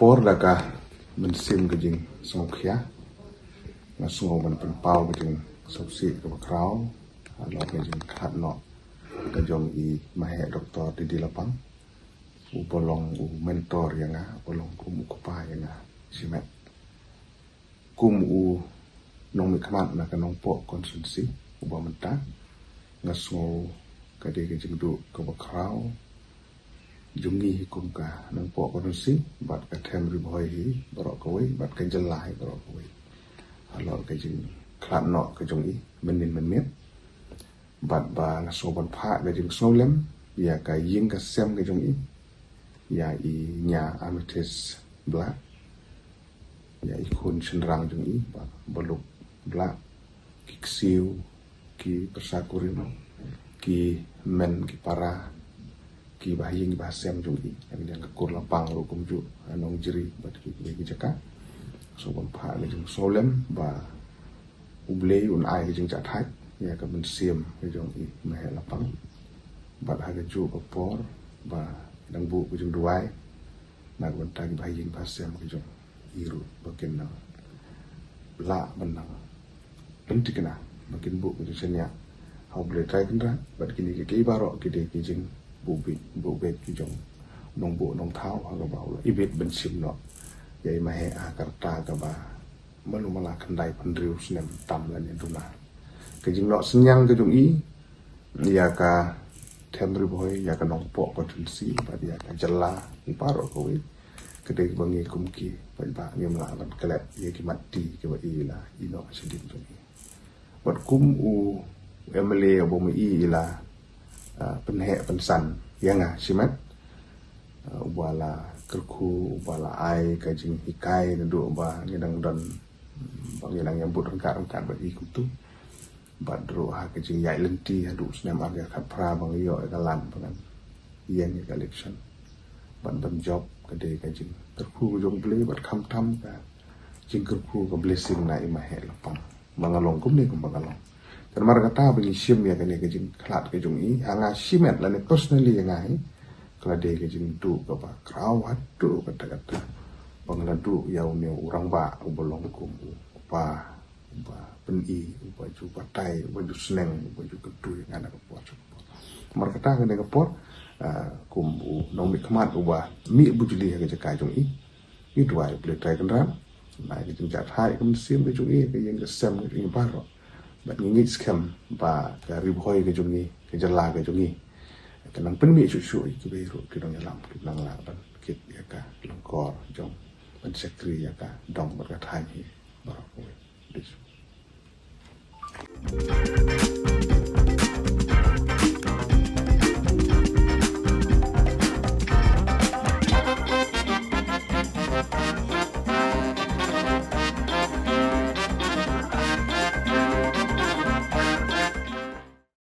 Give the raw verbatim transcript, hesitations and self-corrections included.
Por da ka mynsiem ka jingsngewkhia, nga sngew ban pynpaw ka jingsngewsih kaba khraw halor ka jingkhlad noh ka jong i Maheh Doktor Didi Lapang, uba long u mentor ïa nga, uba long kum u kpa ïa nga shimet. Kum u nongmihkhmat na ka Nongpoh constituency uba mynta, nga sngew ka dei ka jingduh kaba khraw jong ngi hi kum ka Nongpoh constituency bad ka Them Ri Bhoi hi baroh kawei bad ka jylla hi baroh kawei halor ka jingkhlad noh ka jong i mynnin mynmiet. Bad ba nga sngew ban phah ka jingsngewlem ïa ka ïing ka sem ka jong i, ïa i Nia Amethyst Blah, ïa i khun shynrang jong i Bah Baluk Blah, ki ksiew, ki pyrsa kurim, ki men ki para, ki bahaïing ki bahasem jong i, ïa ka Kur Lapang ruh kumjuh, Nongjri bad ki, ki jaka. Sngew ban phah ka jingsngewlem ba U Blei un ai ka jingjahthait ïa ka mynsiem ka jong i Maheh Lapang. Bad ha kajuh ka por ba dang buh ka jingduwai na ka bynta ki bahaïing bahasem ka jong i ruh ba kin nang lah ban nang pynthikna ba kin buh ka jingshaniah ha U Blei Trai Kynrad. Bad kine kiei kiei baroh ki dei ki jingbuh beit, buh beit ki jong u nongbuh nongthaw ha kaba u la ibit ban shim noh ïa i Maheh ha ka rta kaba malu mala khyndai phew hynriew snem tam lane duna. Ka jingnoh synñiang ka jong i ïa ka Them Ri Bhoi, ïa ka Nongpoh constituency bad ïa ka jylla baroh kawei, ka dei kaba ngi kum ki paidbah ngim lah ban klet ïa ki mat ti kiba i la ïehnoh shadien jong i. Bad kum u MLA uba ma i i la, ah, pynheh pynsan ïa nga shimet, ah, uba la kyrkhu, uba la ai ka jinghikai naduh ba ngi dang don, ba ngi dang ïabud ryngkat ryngkat bad i kumtu. Bad ruh ha ka jingïaid lynti haduh u snem ar hajar khatphra ba ngi ïoh ïa ka lad ba ngan ïeng ïa ka election. Bad ban jop ka dei ka jingkyrkhu ka jong U Blei bad khamtam ka jingkyrkhu ka blessing na i Maheh Lapang. Ba nga long kumne kumba nga long. Te namar kata ba ngi shim ïa kane ka jingkhlad ka jong i ha nga shimet lane personally ïa nga hi, ka la dei ka jingduh kaba khraw haduh katta katta ba nga la duh ïa une u rangbah uba long kum u kpa, uba pyni, uba ju batai, uba ju sneng, uba ju kyntu ïa nga na ka por sha ka por. Namar kata kane ka por, ah, kum u nongmihkhmat uba mih bujli ha ka jaka jong i, ngi duwai U Blei Trai Kynrad un ai ka jingjahthait ka mynsiem ka jong i, ka ïing ka sem ka jong i baroh. Bad ngi ngeit skhem ba ka Ri Bhoi ka jong i, ka jylla ka jong i, ka nang pynmih shuh shuh ïa kiwei ruh ki nongïalam kiba nang lah ban kit ïa ka lyngkor jong ban shakri ïa ka dong bad ka thaiñ hi baroh kawei.